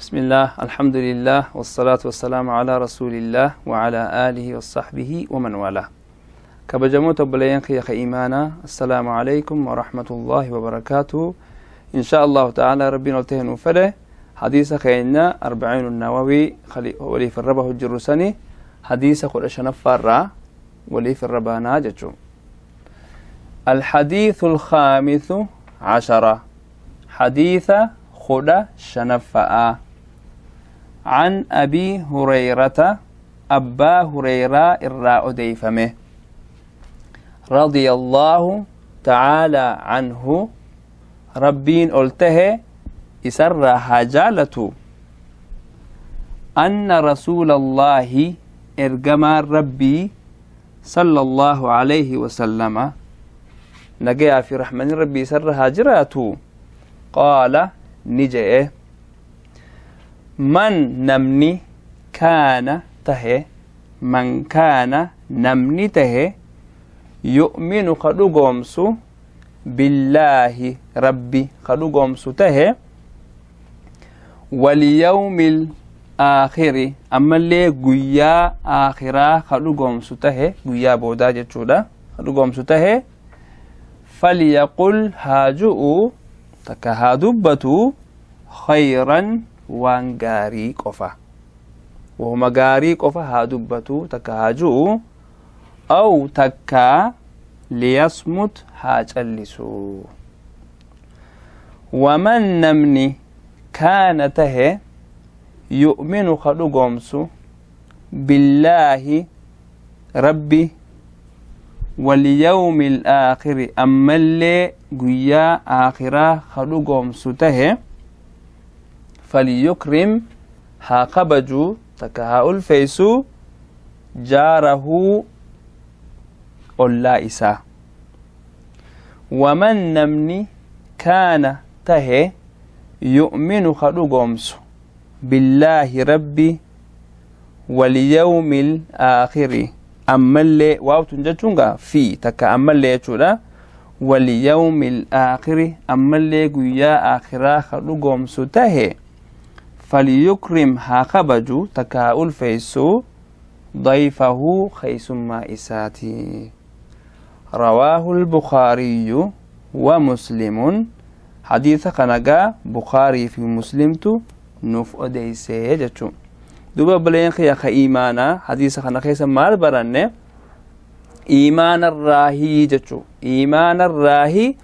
بسم الله، الحمد لله، والصلاة والسلام على رسول الله وعلى آله وصحبه ومن والاه. Kabajamoota obboleeyyan kiyya ka iimaanaa، السلام عليكم ورحمة الله وبركاته. إن شاء الله تعالى ربنا oltee nuu fedhe hadiisa keenya أربعين النووي waliif irra bahu jirru sani hadiisa 15ffaarraa waliif irra baanaa jechuu. الحديث الخامس عشر، حديث 15ffaa. عن أبي هريرة، أبا هريرة irraa odeeyfame، رضي الله تعالى عنه، ربين oltahe isarraa haa jaalatu، أن رسول الله، ergamaan Rabbii، صلى الله عليه وسلم، nagayaa fi rahmani Rabbii isarra haa jiraatu، قال، ni je'e: من، namni، كان، tahe، من كان، namni tahe، يؤمن، ka dhugoomsu، بالله، Rabbi ka dhugoomsu tahe، واليوم الآخر، ammallee guyyaa aakhiraa ka dhugoomsu tahe, guyyaa boodaa jechuudha, ka dhugoomsu tahe، فليقل، haa ju'u takka haa dubbatu، خيرا، waan gaarii qofa, wahuma gaarii qofa haa dubbatu takka haa ju'u، أو، takkaa، ليصمت، haa callisu. ومن، namni، كان، tahe، يؤمن، ka dhugoomsu، بالله، Rabbi، واليوم الآخر، ammallee guyyaa aakhiraa ka dhugoomsu tahe، فليكرم، haa kabaju takka haa ulfeeysu، جاره، ollaa isaa. ومن، namni، كان، tahe، يؤمن، ka dhugoomsu، بالله، Rabbi، واليوم الآخر، ammallee waawtun jechuun gaa fi takka ammallee jechuudha, واليوم الآخر، ammallee guyyaa aakhiraa ka dhugoomsu tahe، فليكرم، haa kabaju takka haa ulfeeysu، ضيفه، keeysummaa isaati. رواه البخاري ومسلم. Hadiisa kana gaa Bukaarii fi Muslimtu nuuf odeysee jechuu. Duuba obboleeyyan kiyya ka iimaanaa, hadiisa kana keessa maal baranne? Iimaanarraahii jechuu. Iimaanarraahii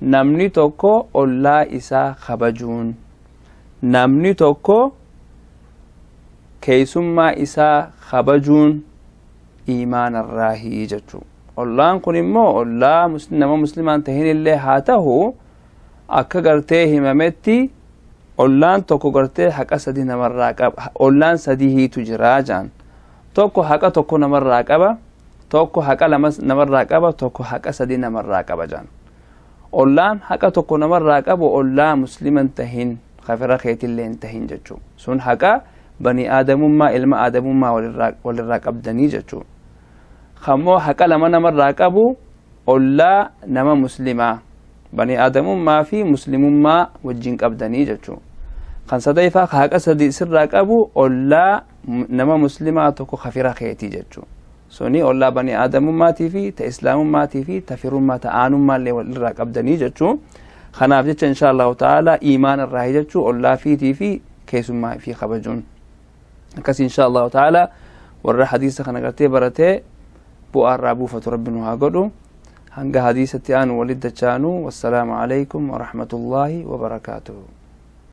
namni tokko ollaa isaa kabajuun, namni tokko keeysummaa isaa kabajuun iimaanarraahii jechuu. Ollaan kun immoo ollaa nama muslimaan tahin illee haa tahu. Akka gartee himametti ollaan tokko gartee haqa sadi namarraa qaba. Ollaan sadii hiitu jiraa jaan. Tokko haqa tokko namarraa qaba, tokko haqa lama namarraa qaba, tokko haqa sadi namarraa qaba jaan. Ollaan haqa tokko namarraa qabu ollaa musliman tahin, kafira keetillee hin tahin jechuu. Sun haqa bani aadamummaa, ilma aadamummaa walirraa qabdanii jechuu. Kammoo haqa lama namarraa qabu ollaa nama muslimaa, bani aadamummaa fi muslimummaa wajjin qabdanii jechuu. Kan sadaffaa haqa sadi sirraa qabu ollaa nama muslimaa tokko kafira keetii jechuu. Suni ollaa bani aadamummaatii fi ta islaamummaatii fi ta firummaa ta aanummaallee walirraa qabdanii jechuu. Kanaaf jecha إن شاء الله تعالى iimaan irraa jechuu ollaa fiitii fi keessummaa fi kabajuun akkas. إن شاء الله تعالى warra hadiisa kana gartee baratee bu'aa irraa buufatu Rabbi nu haa godhu. Hanga hadiisatti aanu waliddachaanu, والسلام عليكم ورحمة الله وبركاته.